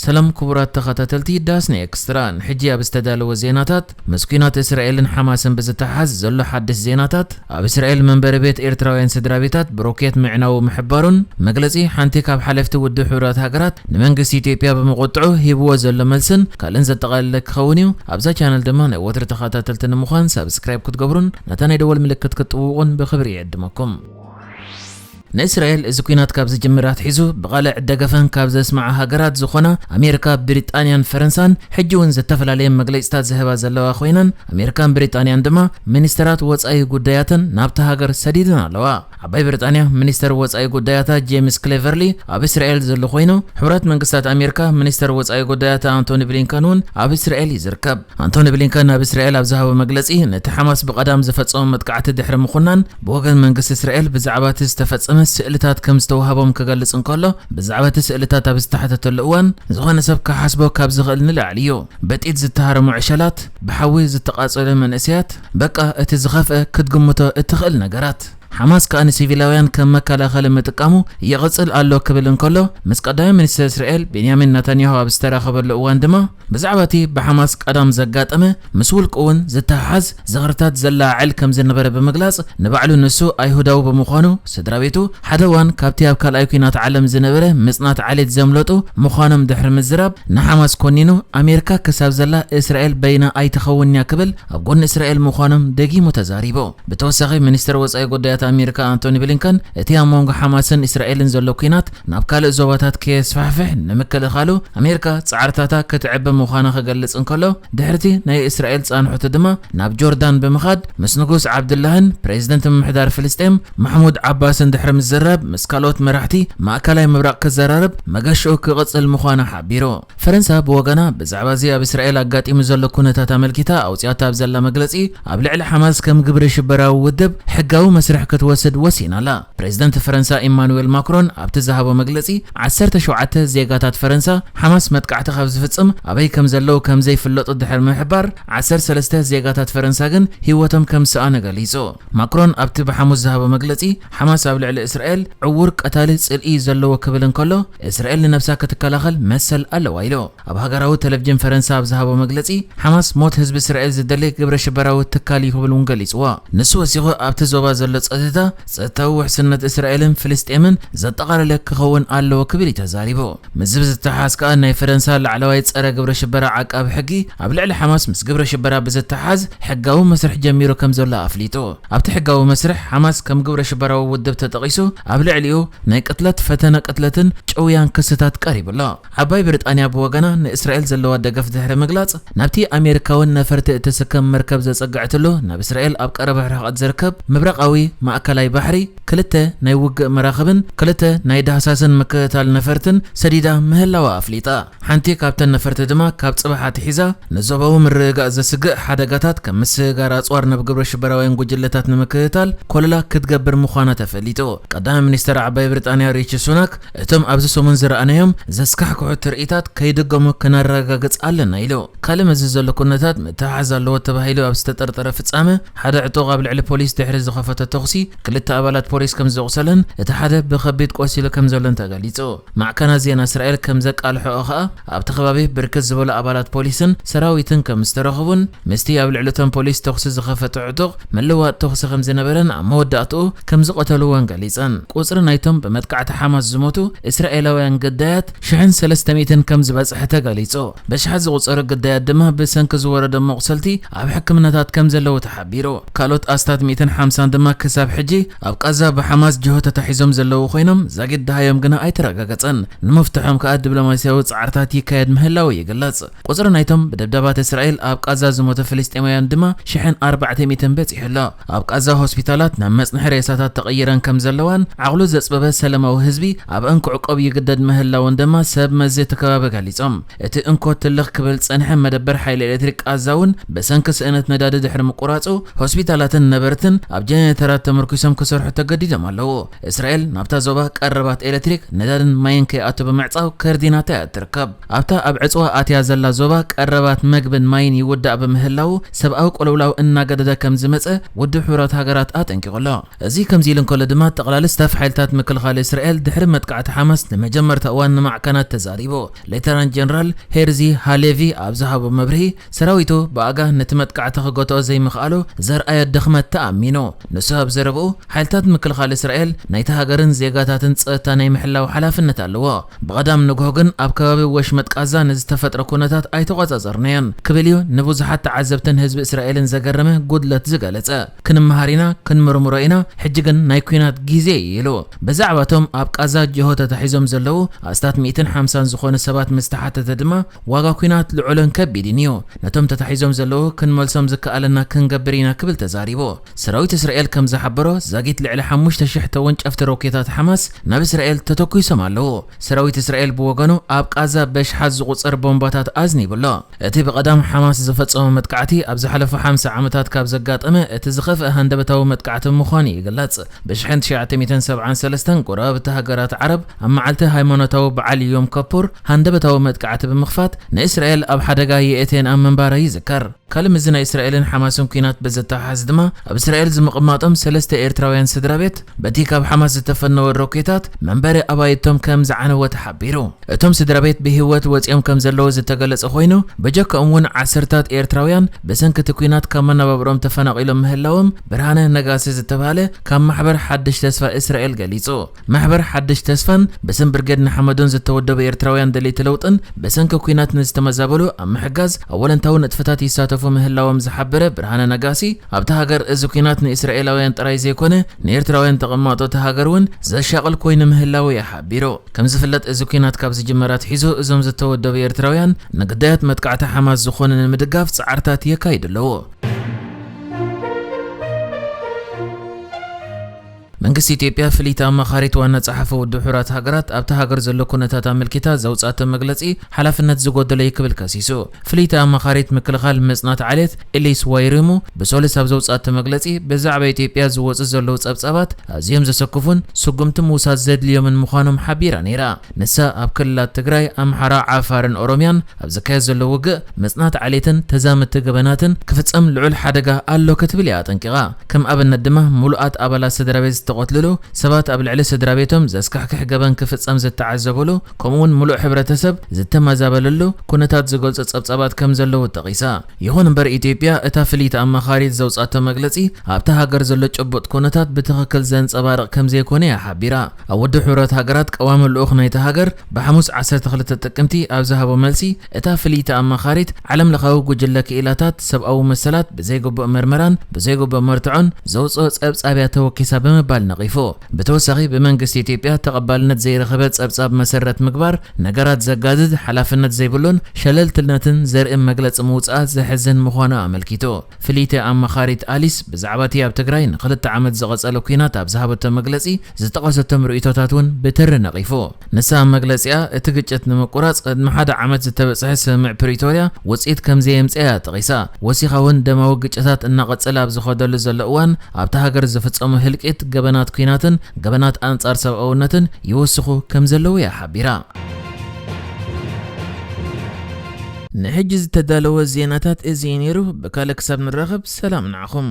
ሰላም ክቡራት ተኸታተልቲ ዳስና ኤክስትራ፣ ንሕጂ ኣብ ዝተዳለወ ዜናታት፣ ምስ ኲናት እስራኤልን ሓማስን ብዝተሓዝ ዘሎ ሓድሽ ዜናታት፣ ኣብ እስራኤል መንበሪ ቤት ኤርትራውያን ስድራ ቤታት ብሮኬት ምዕናዉ ምሕባሩን፣ መግለጺ ሓንቲ ካብ ሓለፍቲ ውድብ ሕቡራት ሃገራት ንመንግስቲ ኢትዮጵያ ብምቁጥዑ ሂብዎ ዘሎ መልስን ካልእን ዘጠቓለለ ክኸውን እዩ። ኣብዛ ቻነል ድማ ናይ ወትሪ ተኸታተልቲ ንምዃን ሳብስክራይብ ክትገብሩን ነታ ናይ ደወል ምልክት ክትጥውቑን ብኽብሪ ይዕድመኩም። ንእስራኤል እዚ ኲናት ካብ ዝጅምር ኣትሒዙ ብቓልዕ ደገፈን ካብ ዘስምዓ ሃገራት ዝኾና ኣሜሪካ፣ ብሪጣንያን ፈረንሳን ሕጂ እውን ዝተፈላለየ መግለጺታት ዝህባ ዘለዋ ኮይነን፣ ኣሜሪካን ብሪጣንያን ድማ ሚኒስተራት ወጻኢ ጉዳያተን ናብታ ሃገር ሰዲደን ኣለዋ። ዓባይ ብሪጣንያ ሚኒስተር ወጻኢ ጉዳያታ ጄምስ ክሌቨርሊ ኣብ እስራኤል ዘሎ ኮይኑ፣ ሕቡራት መንግስታት ኣሜሪካ ሚኒስተር ወጻኢ ጉዳያታ ኣንቶኒ ብሊንከን እውን ኣብ እስራኤል እዩ ዝርከብ። ኣንቶኒ ብሊንከን ኣብ እስራኤል ኣብ ዝሃቦ መግለጺ፣ ነቲ ሓማስ ብቐዳም ዝፈጸሞ መጥቃዕቲ ድሕሪ ምኹናን፣ ብወገን መንግስቲ እስራኤል ብዛዕባ እቲ ዝተፈጸመ ስእልታት ከም ዝተዋህቦም ክገልጽ እንከሎ፣ ብዛዕባ እቲ ስእልታት ኣብ ዝተሓተተሉ እዋን፣ ዝኾነ ሰብ ክሓስቦ ካብ ዝኽእል ንላዕሊ እዩ። በጢት ዝተሃረሙ ዕሸላት፣ ብሓዊ ዝተቓጸሉ መንእሰያት፣ በቃ እቲ ዝኸፍአ ክትግምቶ እትኽእል ነገራት። ሓማስ ከኣ ንሲቪላውያን ከም መከላኸሊ ምጥቃሙ ይቕጽል ኣሎ ክብል እንከሎ፣ ምስ ቀዳማይ ሚኒስተር እስራኤል ቤንያሚን ናታንያሁ ኣብ ዝተራኸበሉ እዋን ድማ፣ ብዛዕባ እቲ ብሓማስ ቀዳም ዘጋጠመ፣ ምስ ውልቁ እውን ዝተሓሓዝ ዝኽርታት ዘላዓዕል ከም ዝነበረ ብምግላጽ፣ ንባዕሉ ንሱ ኣይሁዳዊ ብምዃኑ፣ ስድራ ቤቱ ሓደ እዋን ካብቲ ኣብ ካልኣይ ኲናት ዓለም ዝነበረ ምጽናት ዓሌት ዘምለጡ ምዃኖም ድሕሪ ምዝራብ፣ ንሓማስ ኮኒኑ፣ ኣሜሪካ ክሳብ ዘላ እስራኤል በይና ኣይትኸውን'ያ ክብል ኣብ ጎኒ እስራኤል ምዃኖም ደጊሙ ተዛሪቡ። ብተወሳኺ፣ ሚኒስተር ወጻኢ ጉዳያት ኣሜሪካ ኣንቶኒ ብሊንከን፣ እቲ ኣብ መንጎ ሓማስን እስራኤልን ዘሎ ኲናት ናብ ካልእ ዞባታት ከየስፋሕፍሕ ንምክልኻሉ ኣሜሪካ ጻዕርታታ ክትዕቢ ምዃና ክገልጽ እንከሎ፣ ድሕሪቲ ናይ እስራኤል ጻንሖት ድማ ናብ ጆርዳን ብምኻድ ምስ ንጉስ ዓብድላህን ፕሬዚደንት ምምሕዳር ፍልስጤም ማሕሙድ ዓባስን ድሕሪ ምዝራብ፣ ምስ ካልኦት መራሕቲ ማእከላይ ምብራቕ ክዘራረብ መገሽኡ ክቕጽል ምዃኑ ሓቢሩ። ፈረንሳ ብወገና ብዛዕባ እዚ ኣብ እስራኤል ኣጋጢሙ ዘሎ ኩነታት ኣመልኪታ ኣውጺኣታ ኣብ ዘላ መግለጺ፣ ኣብ ልዕሊ ሓማስ ከም ግብረ ሽበራዊ ውድብ ሕጋዊ መስርሕ ክትወስድ ወሲና ኣላ። ፕሬዚደንት ፈረንሳ ኢማኑኤል ማክሮን ኣብቲ ዝሃቦ መግለጺ፣ ዓሰርተ ሸውዓተ ዜጋታት ፈረንሳ ሓማስ መጥቃዕቲ ካብ ዝፍጽም ኣበይ ከም ዘለዉ ከም ዘይፍለጡ ድሕሪ ምሕባር፣ ዓሰርተ ሰለስተ ዜጋታት ፈረንሳ ግን ህይወቶም ከም ዝሰኣነ ገሊጹ። ማክሮን ኣብቲ ብሓሙስ ዝሃቦ መግለጺ፣ ሓማስ ኣብ ልዕሊ እስራኤል ዕዉር ቀታሊ ጽልኢ እዩ ዘለዎ ክብል እንከሎ፣ እስራኤል ንነብሳ ክትከላኸል መሰል ኣለዋ ኢሉ። ኣብ ሃገራዊ ቴሌቪዥን ፈረንሳ ኣብ ዝሃቦ መግለጺ፣ ሓማስ ሞት ህዝቢ እስራኤል ዝደሊ ግብረ ሽበራዊ ትካል እዩ ክብል እውን ገሊጽዎ። ንሱ ወሲኹ፣ ኣብቲ ዞባ ዘሎ ጸጥታ፣ ጸጥታዊ ውሕስነት እስራኤልን ፍልስጤምን ዘጠቓለለ ክኸውን ኣለዎ ክብል እዩ ተዛሪቡ። ምስዚ ብዝተሓሓዝ ከኣ፣ ናይ ፈረንሳ ላዕለዋይ ጸረ ግብረ ሽበራ ዓቃቢ ሕጊ፣ ኣብ ልዕሊ ሓማስ ምስ ግብረ ሽበራ ብዝተሓሓዝ ሕጋዊ መስርሕ ጀሚሩ ከም ዘሎ ኣፍሊጡ። ኣብቲ ሕጋዊ መስርሕ፣ ሓማስ ከም ግብረ ሽበራዊ ውድብ ተጠቒሱ፣ ኣብ ልዕሊኡ ናይ ቅትለት፣ ፈተነ ቅትለትን ጭውያን ክስታት ቀሪቡ ኣሎ። ዓባይ ብሪጣንያ ብወገና ንእስራኤል ዘለዋ ደገፍ ድሕሪ ምግላጽ፣ ናብቲ ኣሜሪካውን ነፈርቲ እትስከም መርከብ ዘጸግዐትሉ ናብ እስራኤል ኣብ ቀረባ ርሕቀት ዝርከብ ምብራቓዊ ማእከላይ ባሕሪ ክልተ ናይ ውግእ መራኽብን ክልተ ናይ ዳህሳስን ምክትታል ነፈርትን ሰዲዳ ምህላዋ ኣፍሊጣ። ሓንቲ ካብተን ነፈርቲ ድማ ካብ ጽባሕ ኣትሒዛ ንዞባዊ ምርግጋእ ዘስግእ ሓደጋታት ከም ምስግጋር ኣጽዋር ናብ ግብረ ሽበራውያን ጉጅለታት ንምክትታል ኮለላ ክትገብር ምዃና ተፈሊጡ። ቀዳማይ ሚኒስተር ዓባይ ብሪጣንያ ሪቺ ሱናክ፣ እቶም ኣብዚ ሰሙን ዝረኣናዮም ዘስካሕክሑ ትርኢታት ከይድገሙ ክነረጋግጽ ኣለና ኢሉ። ካልእ መዚ ዘሎ ኩነታት ምትሕሓዝ ኣለዎ ተባሂሉ ኣብ ዝተጠርጠረ ፍጻመ፣ ሓደ ዕጡቕ ኣብ ልዕሊ ፖሊስ ድሕሪ ዝኸፈቶ ተኹሲ ክልተ ኣባላት ፖሊስ ከም ዘቑሰለን እቲ ሓደ ብኸቢድ ቆሲሉ ከም ዘሎን ተገሊጹ። ማዕከናት ዜና እስራኤል ከም ዘቃልሕኦ ከኣ፣ ኣብቲ ከባቢ ብርክት ዝበሉ ኣባላት ፖሊስን ሰራዊትን ከም ዝተረኸቡን፣ ምስቲ ኣብ ልዕሊ እቶም ፖሊስ ተኹሲ ዝኸፈተ ዕጡቕ ምልዋጥ ተኹሲ ከም ዝነበረን ኣብ መወዳእትኡ ከም ዝቐተልዎን ገሊጸን። ቁጽሪ ናይቶም ብመጥቃዕቲ ሓማስ ዝሞቱ እስራኤላውያን ግዳያት ሽሕን ሰለስተ ሚእትን ከም ዝበጽሐ ተገሊጹ። በሽሓት ዝቑጸሩ ግዳያት ድማ ብሰንኪ ዝወረዶም መቑሰልቲ ኣብ ሕክምናታት ከም ዘለዉ ተሓቢሩ። ካልኦት ኣስታት ሚእትን ሓምሳን ድማ ክሳብ ሕጂ ኣብ ቃዛ ብሓማስ ጅሆ ተታሒዞም ዘለዉ ኮይኖም፣ ዛጊት ደሃዮም ግና ኣይተረጋገጸን። ንምፍትሖም ከኣ ዲፕሎማስያዊ ጻዕርታት ይካየድ ምህላዉ ይግለጽ። ቁጽሪ ናይቶም ብደብዳባት እስራኤል ኣብ ቃዛ ዝሞቱ ፍልስጤማውያን ድማ ሽሕን ኣርባዕተ ሚእትን በጺሑ ኣሎ። ኣብ ቃዛ ሆስፒታላት ናብ መጽንሒ ሬሳታት ተቐይረን ከም ዘለዋን፣ ዓቕሉ ዘጽበበ ሰላማዊ ህዝቢ ኣብ እንክዕቆብ ይግደድ ምህላውን ድማ ሰብ መዚ እቲ ከባቢ ገሊጾም። እቲ እንኮ ትልኽ ክብል ዝጸንሐ መደበር ሓይሊ ኤሌክትሪክ ቃዛ እውን ብሰንኪ ስእነት ነዳዲ ድሕሪ ምቁራጹ፣ ሆስፒታላትን ነበርትን ኣብ ጀነሬተራት ተመርኪሶም ክሰርሑ ተገዲዶም ኣለዉ። እስራኤል ናብታ ዞባ ቀረባት ኤሌክትሪክ፣ ነዳድን ማይን ከይኣቱ ብምዕጻው ከርዲናታ እያ ትርከብ። ኣብታ ኣብ ዕጽዋ ኣትያ ዘላ ዞባ ቀረባት መግብን ማይን ይውዳእ ብምህላዉ ሰብኣዊ ቅልውላው እናገደደ ከም ዝመጸ ውድብ ሕቡራት ሃገራት ኣጠንቂቑ ኣሎ። እዚ ከምዚ ኢሉ እንከሎ ድማ ጠቕላሊ ስታፍ ሓይልታት ምክልኻል እስራኤል ድሕሪ መጥቃዕቲ ሓማስ ንመጀመርታ እዋን ንማዕከናት ተዛሪቡ። ሌተናንት ጀነራል ሄርዚ ሃሌቪ ኣብ ዝሃቦ መብርሂ ሰራዊቱ ብኣጋ ነቲ መጥቃዕቲ ክገትኦ ዘይምኽኣሉ ዘርኣዮ ድኽመት ተኣሚኑ። ንሱ ኣብ ዘረብኡ ሓይልታት ምክልኻል እስራኤል ናይቲ ሃገርን ዜጋታትን ጸጥታ ናይ ምሕላው ሓላፍነት ኣለዎ። ብቐዳም ንግሆ ግን ኣብ ከባቢ ወሽመጥ ቃዛ ንዝተፈጥረ ኩነታት ኣይተቖጻጸርናዮን ክብል እዩ ንብዙሓት ተዓዘብትን ህዝቢ እስራኤልን ዘገረመ ጉድለት ዝገለጸ። ክንመሃር ኢና፣ ክንምርምሮ ኢና፣ ሕጂ ግን ናይ ኲናት ግዜ እዩ ኢሉ። ብዛዕባ እቶም ኣብ ቃዛ ጅሆ ተታሒዞም ዘለዉ ኣስታት ሚእትን ሓምሳን ዝኾኑ ሰባት ምስ ተሓተተ ድማ ዋጋ ኲናት ልዑልን ከቢድን እዩ። ነቶም ተታሒዞም ዘለዉ ክንመልሶም ዝከኣለና ክንገብር ኢና ክብል ተዛሪቡ። ሰራዊት እስራኤል ከም ዝሓበሮ ዛጊት ልዕሊ ሓሙሽተ ሽሕ ተወንጨፍቲ ሮኬታት ሓማስ ናብ እስራኤል ተተኲሶም ኣለዉ። ሰራዊት እስራኤል ብወገኑ ኣብ ቃዛ በሽሓት ዝቑጸር ቦምባታት ኣዝኒቡ ኣሎ። እቲ ብቐዳም ሓማስ ዝፈጸሞ መጥቃዕቲ ኣብ ዝሓለፉ ሓምሳ ዓመታት ካብ ዘጋጠመ እቲ ዝኸፍአ ሃንደበታዊ መጥቃዕቲ ምዃኑ ይግለጽ። ብሽሕን ትሽዓተ ሚእትን ሰብዓን ሰለስተን ጎረባብቲ ሃገራት ዓረብ ኣብ መዓልቲ ሃይማኖታዊ በዓል ዮም ከፑር ሃንደበታዊ መጥቃዕቲ ብምኽፋት ንእስራኤል ኣብ ሓደጋ የእትየን ኣብ ምንባራ ይዝከር። ካልእ ምስዚ ናይ እስራኤልን ሓማስን ኲናት ብዘተሓሓዝ ድማ ኣብ እስራኤል ዝምቕማጦም ሰለስተ ኤርትራውያን ስድራ ቤት በቲ ካብ ሓማስ ዝተፈነወ ሮኬታት መንበሪ ኣባይቶም ከም ዝዓነወ ተሓቢሩ። እቶም ስድራ ቤት ብህይወት ወጺኦም ከም ዘለዉ ዝተገለጸ ኮይኑ፣ በጀክኦም እውን ዓሰርታት ኤርትራውያን ብሰንኪ እቲ ኲናት ካብ መነባብሮኦም ተፈናቒሎም ምህላዎም ብርሃነ ነጋሲ ዝተባህለ ካብ ማሕበር ሓድሽ ተስፋ እስራኤል ገሊጹ። ማሕበር ሓድሽ ተስፋን ብስም ብርጌድ ንሓመዱን ዝተወደቡ ኤርትራውያን ደለይቲ ለውጥን ብሰንኪ ኲናት ንዝተመዛበሉ ኣብ ምሕጋዝ ኣወለንታዊ ንጥፈታት ይሳተፉ ምህላዎም ዝሓበረ ብርሃነ ነጋሲ፣ ኣብታ ሃገር እዚ ኲናት ንእስራኤላውያን ጥራይ ዘይኮነ ንኤርትራውያን ተቐማጦ እታ ሃገር እውን ዘሻቕል ኮይኑ ምህላዉ እዩ ሓቢሩ። ከም ዝፍለጥ እዚ ኲናት ካብ ዝጅመር ኣትሒዙ እዞም ዝተወደቡ ኤርትራውያን ንግዳያት መጥቃዕቲ ሓማስ ዝኾኑ ንምድጋፍ ጻዕርታት የካይዱ ኣለዉ። መንግስቲ ኢትዮጵያ ፍልይቲ ኣማኻሪት ዋና ጸሓፊ ውድብ ሕቡራት ሃገራት ኣብታ ሃገር ዘሎ ኩነታት ኣመልኪታ ዘውጻእቶ መግለጺ ሓላፍነት ዝጎደሎ እዩ ክብል ከሲሱ። ፍልይቲ ኣማኻሪት ምክልኻል መጽናት ዓሌት ኤሊስ ዋይሪሙ ብሶሉስ ኣብ ዘውጻእቶ መግለጺ ብዛዕባ ኢትዮጵያ ዝወጹ ዘለዉ ጸብጻባት ኣዝዮም ዘሰክፉን ስጉምቲ ምውሳድ ዘድልዮምን ምዃኖም ሓቢራ ነይራ። ንሳ ኣብ ክልላት ትግራይ፣ ኣምሓራ፣ ዓፋርን ኦሮምያን ኣብ ዝካየድ ዘሎ ውግእ መጽናት ዓሌትን ተዛመድቲ ገበናትን ክፍጸም ልዑል ሓደጋ ኣሎ ክትብል እያ ኣጠንቂቓ። ከም ኣብነት ድማ ምሉኣት ኣባላት ስድራ ቤት ዝተቐትልሉ፣ ሰባት ኣብ ልዕሊ ስድራ ቤቶም ዘስካሕክሕ ገበን ክፍጸም ዝተዓዘበሉ፣ ከምኡውን ምሉእ ሕብረተሰብ ዝተመዛበለሉ ኩነታት ዝገልጹ ጸብጻባት ከም ዘለዉ ጠቒሳ። ይኹን እምበር ኢትዮጵያ እታ ፍልይቲ ኣማኻሪት ዘውጻእቶ መግለጺ ኣብታ ሃገር ዘሎ ጭቡጥ ኩነታት ብትኽክል ዘንጸባርቕ ከም ዘይኮነ እያ ሓቢራ። ኣብ ውድብ ሕቡራት ሃገራት ቀዋሚ ልኡኽ ናይታ ሃገር ብሓሙስ ዓሰርተ ክልተ ጥቅምቲ ኣብ ዝሃቦ መልሲ፣ እታ ፍልይቲ ኣማኻሪት ዓለም ለኻዊ ጉጅለ ክኢላታት ሰብኣዊ መሰላት ብዘይግቡእ መርመራን ብዘይግቡእ መርትዖን ዘውጽኦ ጸብጻብ እያ ተወኪሳ ብምባል ነቒፉ። ብተወሳኺ ብመንግስቲ ኢትዮጵያ ተቐባልነት ዘይረኸበ ጸብጻብ መሰረት ምግባር ነገራት ዘጋድድ ሓላፍነት ዘይብሉን ሸለልትነትን ዘርኢ መግለጺ ምውጻኣ ዘሕዝን ምዃኑ ኣመልኪቱ። ፍልይቲ ኣማኻሪት ኣሊስ ብዛዕባ እቲ ኣብ ትግራይ ንኽልተ ዓመት ዝቐጸለ ኲናት ኣብ ዝሃበቶ መግለጺ ዝጠቐሰቶም ርእይቶታት እውን ብትሪ ነቒፉ። ንሳ ኣብ መግለጺኣ እቲ ግጭት ንምቁራጽ ቅድሚ ሓደ ዓመት ዝተበጽሐ ስምምዕ ፕሪቶርያ ውጽኢት ከም ዘየምጽአ እያ ጠቒሳ። ወሲኻ እውን ደማዊ ግጭታት እናቐጸለ ኣብ ዝኸደሉ ዘሎ እዋን ኣብታ ሃገር ዝፍጸሙ ህልቂት፣ ገበናት ኲናትን ገበናት ኣንጻር ሰብኣውነትን ይውስኹ ከም ዘለዉ እያ ሓቢራ። ንሕጂ ዝተዳለወ ዜናታት እዚ እዩ ነይሩ። ብካልእ ክሳብ ንራኸብ ሰላም ንዓኹም።